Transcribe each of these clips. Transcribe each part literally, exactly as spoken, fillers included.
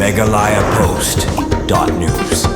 Meghalaya Post dot news.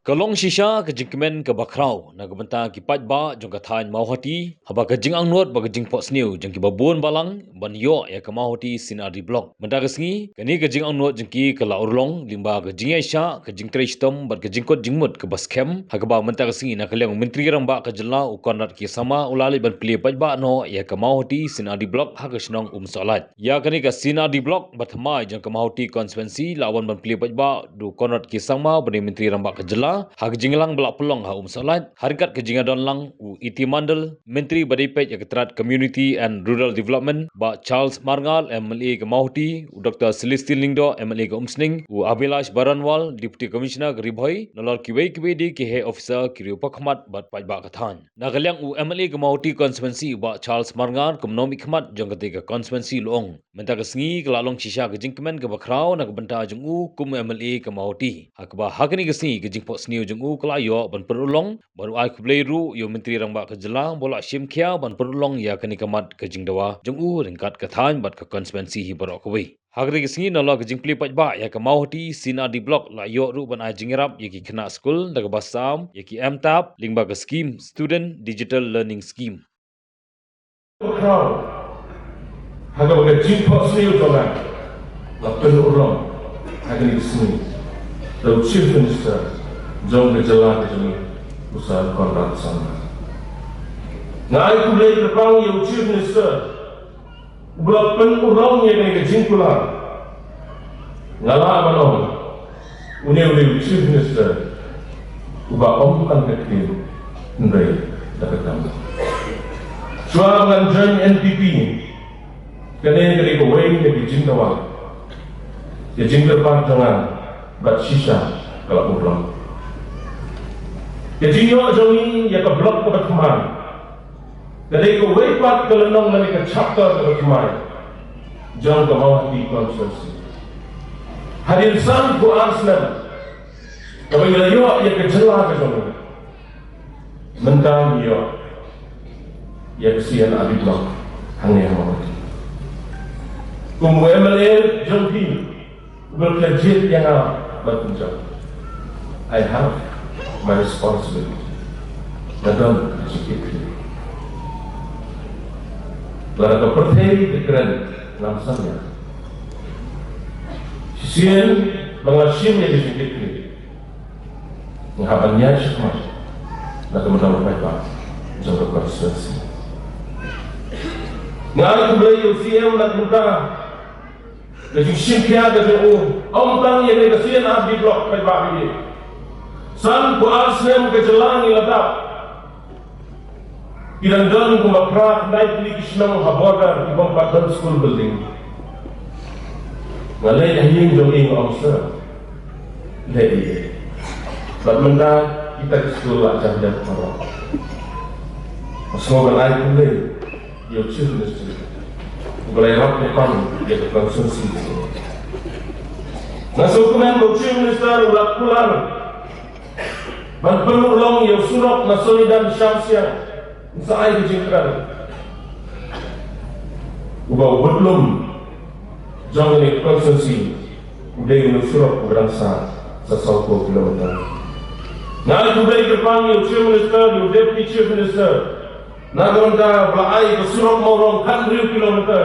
Ka long shisha ka jingkmen kaba khraw na ka bynta ki paidbah jong ka thaiñ Mawhati haba ka jingangnud bad ka jingphohsniew jong kiba bun balang ban ïoh ïa ka Mawhati C and R D Block. Mynta ka sngi kane ka jingangnud jong ki ka la urlong lyngba ka jingïaishah, ka jingtrei shitom bad ka jingkut jingmut kaba skhem, ha kaba mynta ka sngi na ka liang u Myntri Rangbah ka jylla u Conrad K Sangma u la leit ban plie paidbah noh ïa ka Mawhati C and R D Block ha ka shnong Umsohlait. Ïa kane ka C and R D Block ba thymmai jong ka Mawhati Constituency la wan ban plie paidbah da u Conrad K Sangma ba dei Myntri Rangbah ka jylla ha ka jingïalang ba la pynlong ha Umsohlait, ha ryngkat ka jingïadon lang u E T Mandal, Myntri ba dei peit ïa ka tnat Community and Rural Development, Bah Charles Marngar, M L A ka Mawhati, u Doctor Celestine Lyngdoh, M L A ka Umsning, u Abhilash Baranwal, Deputy Commissioner ka Ri Bhoi, nalor kiwei kiwei de ki heh officer, ki riew pakhmat bad paidbah ka thaiñ. Na ka liang u M L A ka Mawhati Constituency, Bah Charles Marngar, kum u nongmihkhmat jong katei ka constituency, u la ong mynta ka sngi ka la long shisha ka jingkmen kaba khraw na ka bynta jong u kum u M L A ka Mawhati, ha kaba ha kane ka sngi ka jingphohsniew jong u ka la ïoh ban pynurlong, bad u ai khublei ruh ïa u Myntri Rangbah ka jylla ba u la shim khia ban pynurlong ïa kane ka mat ka jingdawa jong u ryngkat ka thaiñ bad ka constituency hi baroh kawei. Ha kane ka sngi nalor ka jingplie paidbah ïa ka Mawhati C and R D Block la ïoh ruh ban ai jingïarap ïa ki khynnah skul da kaba sam ïa ki M-TAP lyngba ka skim Student Digital Learning Scheme. Khraw ha kaba ka jingphohsniew jong nga la pynurlong ha kane ka sngi da u Chief Minister jong ka jylla ka jong ngi, u Sir Conrad Sangma. Nga ai khublei kyrpang ïa u Chief Minister uba la pynurlong ïa kane ka jingkular. Nga lah ban ong une u dei u Chief Minister uba ym pat ka ktien hynrei da ka kam. Shuwa ba ngan join N P P, kane ka dei kawei na ki jingdawa, ka jingkyrpad jong nga bad shisha ka la urlong. Ka jingïoh jong ngi ïa ka block kaba thymmai ka dei kawei pat ka lynnong lane ka chapter kaba thymmai jong ka Mawhati Constituency. Hadien sanphew ar snem kaba ngi la ïoh ïa ka jylla ka jong ngi, mynta ngi ïoh ïa ka C and R D Block hangne ha Mawhati. Kum u M L A jong phi, uba la jied ïa nga ban pynjot, I have my responsibility. Nga don ka jingkitkhlieh. Lada ka pyrthei ka kren, ngam samïat. Shisien ba nga la shim ïa ka jingkitkhlieh, nga hap ban ïaid shakhmat na ka bynta u paidbah jong ka constituency. Nga ai khublei ïa u C M na ka bynta ka jingshim khia ka jong u, ym tang ïa kane ka C and R D Block, paidbah, ïa sanphew ar snem ka jylla ngi la dap. Ki dang don kumba phra khyndai tylli ki shnong ha border kiba ym pat don school building. Nga leit ha ïing jong i, nga ong, sir, leh ïa i. Bad mynta kita ki skul la jan dep baroh. Nga sngew ban ai khublei ïa u Chief Minister uba la ïarap ïa ka constituency. Nga sngewkmen ba u Chief Minister u la kular ban pynurlong ïa u surok na Sonidan Shamsiang. Ngi sa ai ka jingkyrmen. Uba u budlum jong kane ka constituency u dei u surok uba dang sah sa sawphew kilometer. Nga ai khublei kyrpang ïa u Chief Minister, ïa u Deputy Chief Minister, na ka bynta ba la ai ka surok Mawrong khathynriew kilometer.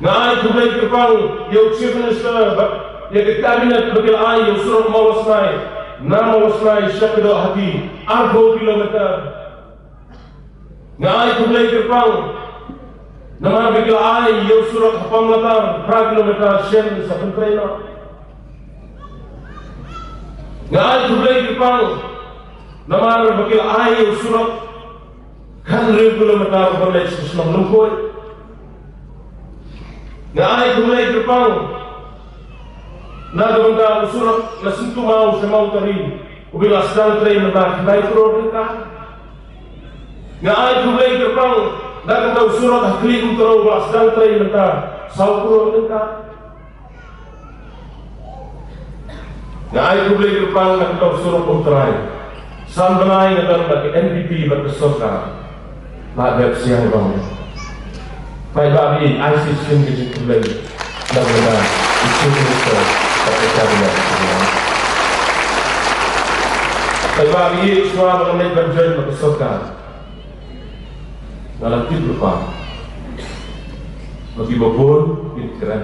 Nga ai khublei kyrpang ïa u Chief Minister bad ïa ka Cabinet ba ki la ai ïa u surok Mawlasnai, na Mawlasnai sha Kdohati, arphew kilometer. Nga ai khublei kyrpang namar ba ki la ai ïa u surok ha Pamlatar, phra kilometer, shen sa pyntrei noh. Nga ai khublei kyrpang namar ba ki la ai ïa u surok khathynriew kilometer uba leit sha shnong Lyngkhuid. Nga ai khublei kyrpang na ka bynta u surok na Syntumaw sha Mawtari uba la sdang trei mynta khyndai klur tyngka. Nga ai khublei kyrpang na ka bynta u surok ha Khlieh Umtrew uba la sdang trei mynta saw klur tyngka. Nga ai khublei kyrpang na ka bynta u surok Umtrai. San bnai nga don bad ka N P P bad ka sorkar. La dep siang rong. Paidbah, ai shisien ka jingkhublei. Tang ïa i Chief Minister bad ka Cabinet. Tang ba ïa shuwa ba ngan leit ban join bad ka sorkar, nga la tip lypa ba kiba bun kin kren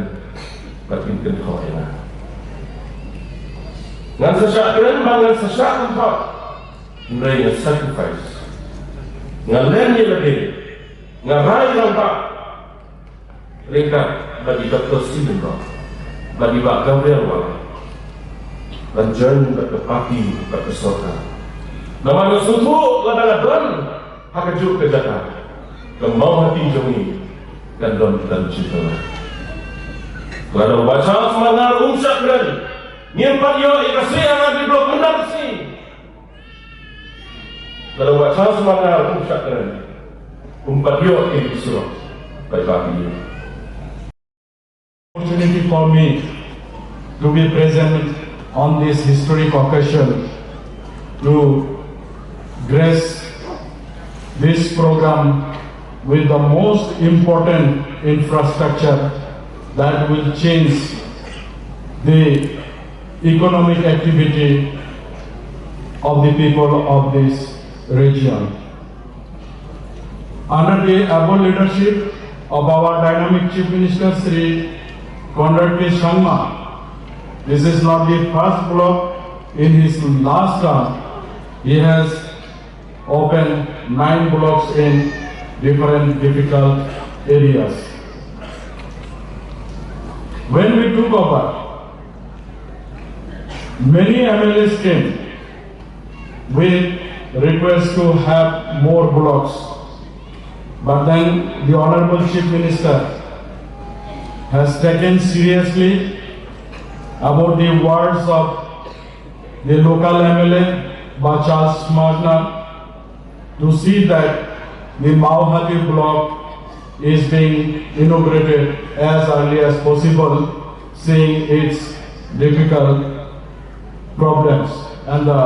bad kin kynthoh ïa nga. Ngan sa shah kren bad ngan sa shah kynthoh. Hynrei nga sacrifice, nga len ïa lade, nga rai lang ba ryngkat bad i Doctor Stephen Rock bad i Bah Gabriel Wahlang ban join bad ka party bad ka sorkar. Namar nga sngewthuh lada nga don ha kajuh ka jaka, ka Mawhati jong ngi kan don tang jingkyrmen. Lada u Bah Charles Marngar um shah kren, ngim pat ïoh ïa ka C R R D block mynta ka sngi. Lada u Bah Charles Marngar um shah kren, ym pat ïoh ïa ki surok. Bye bye. Opportunity for me to be present on this historic occasion to grace this program with the most important infrastructure that will change the economic activity of the people of this region. Under the able leadership of our dynamic Chief Minister Shri Conrad K Sangma, this is not the first block in his last term. He has opened nine blocks in different difficult areas. When we took over, many M L As came with request to have more blocks. But then the Honorable Chief Minister has taken seriously about the words of the local M L A, Bah Charles Marngar, to see that the Mawhati block is being inaugurated as early as possible, seeing its difficult problems and the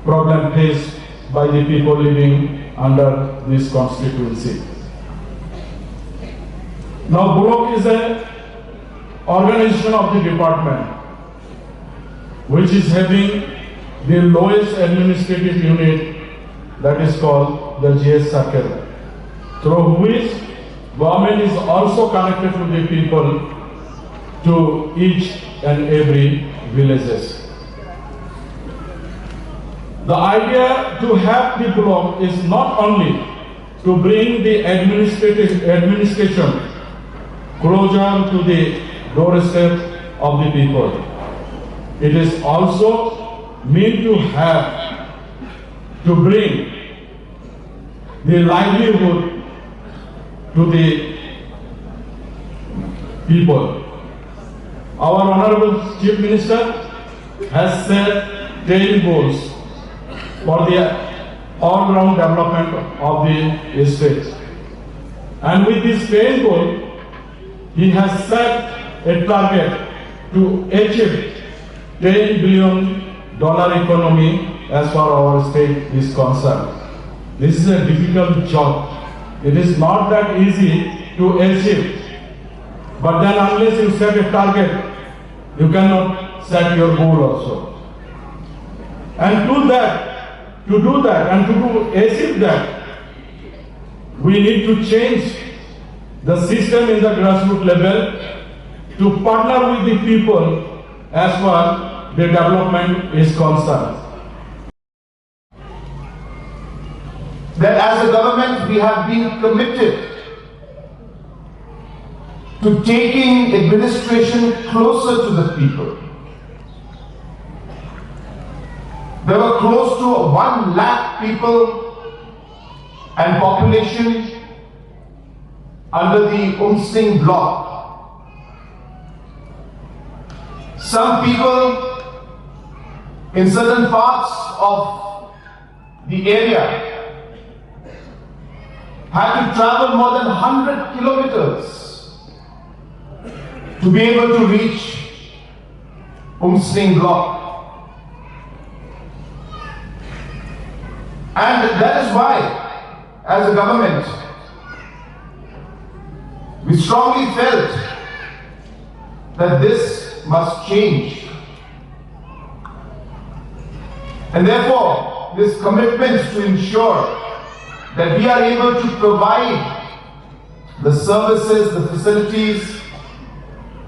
problem faced by the people living under this constituency. Now, block is an organization of the department which is having the lowest administrative unit, that is called the G S circle, through which government is also connected to the people to each and every villages. The idea to have the block is not only to bring the administrative administration closer to the doorstep of the people. It is also meant to have to bring the livelihood to the people. Our Honorable Chief Minister has set ten goals for the all-round development of the state. And with this ten goal, he has set a target to achieve ten billion dollar economy as far our state is concerned. This is a difficult job. It is not that easy to achieve. But then unless you set a target, you cannot set your goal also. And to that, to do that and to do, achieve that, we need to change the system in the grassroots level to partner with the people as far the development is concerned. That as a government we have been committed to taking administration closer to the people. There were close to one lakh people and population under the Umsning block. Some people in certain parts of the area had to travel more than one hundred kilometers to be able to reach Umsning block. And that is why, as a government, we strongly felt that this must change. And therefore, this commitment to ensure that we are able to provide the services, the facilities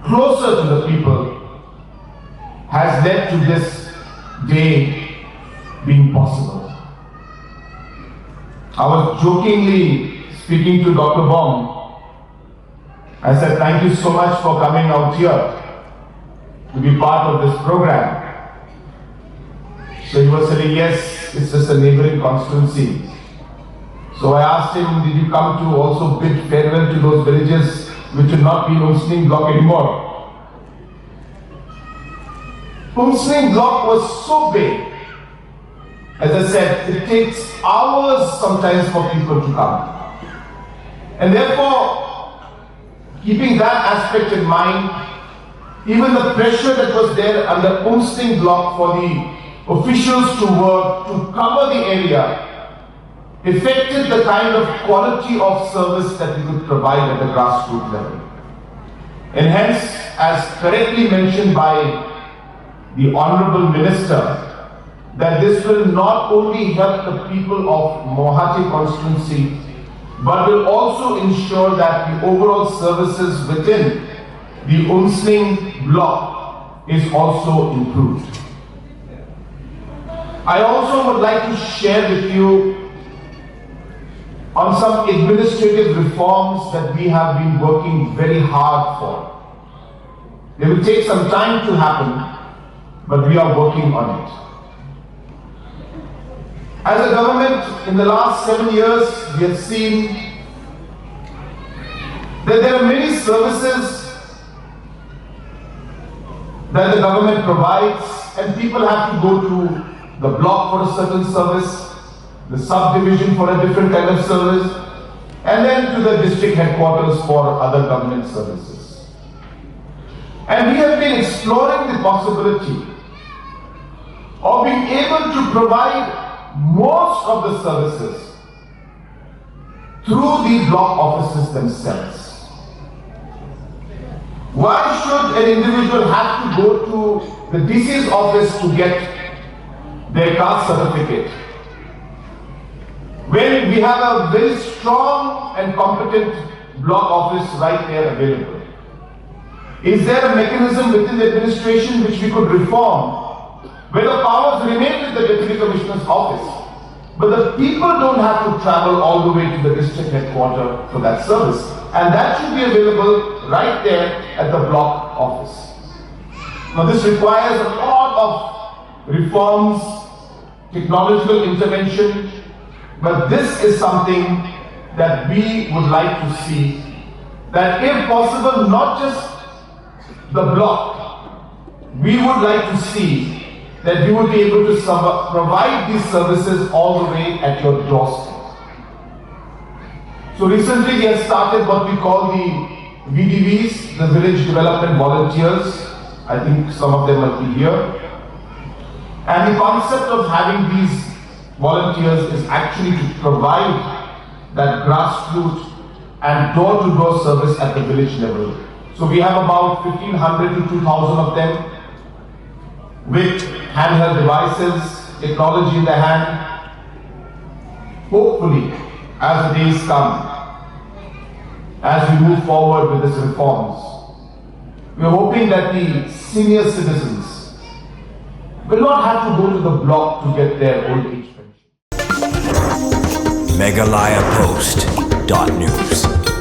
closer to the people has led to this day being possible. I was jokingly speaking to Doctor Bong. I said, "Thank you so much for coming out here to be part of this program." So he was saying, "Yes, it's just a neighboring constituency." So I asked him, "Did you come to also bid farewell to those villages which will not be in Umsning block anymore?" Umsning block was so big. As I said, it takes hours sometimes for people to come. And therefore, keeping that aspect in mind, even the pressure that was there under Umsning block for the officials to work to cover the area affected the kind of quality of service that we could provide at the grassroots level. And hence, as correctly mentioned by the Honorable Minister, that this will not only help the people of Mawhati constituency, but will also ensure that the overall services within the Umsning block is also improved. I also would like to share with you on some administrative reforms that we have been working very hard for. They will take some time to happen, but we are working on it. As a government, in the last seven years, we have seen that there are many services that the government provides, and people have to go to the block for a certain service, the subdivision for a different kind of service, and then to the district headquarters for other government services. And we have been exploring the possibility of being able to provide most of the services through the block offices themselves. Why should an individual have to go to the D C's office to get their caste certificate when we have a very strong and competent block office right there available? Is there a mechanism within the administration which we could reform where the powers remain with the Deputy Commissioner's office, but the people don't have to travel all the way to the district headquarter for that service? And that should be available right there at the block office. Now, this requires a lot of reforms, technological intervention, but this is something that we would like to see, that if possible, not just the block, we would like to see that we would be able to serve, provide these services all the way at your doorstep. So recently we have started what we call the V D Vs, the Village Development Volunteers. I think some of them might be here. And the concept of having these volunteers is actually to provide that grassroots and door-to-door service at the village level. So we have about fifteen hundred to two thousand of them with handheld devices, technology in their hand. Hopefully, as the days come, as we move forward with these reforms, we're hoping that the senior citizens will not have to go to the block to get their old age pension. Meghalaya Post dot news.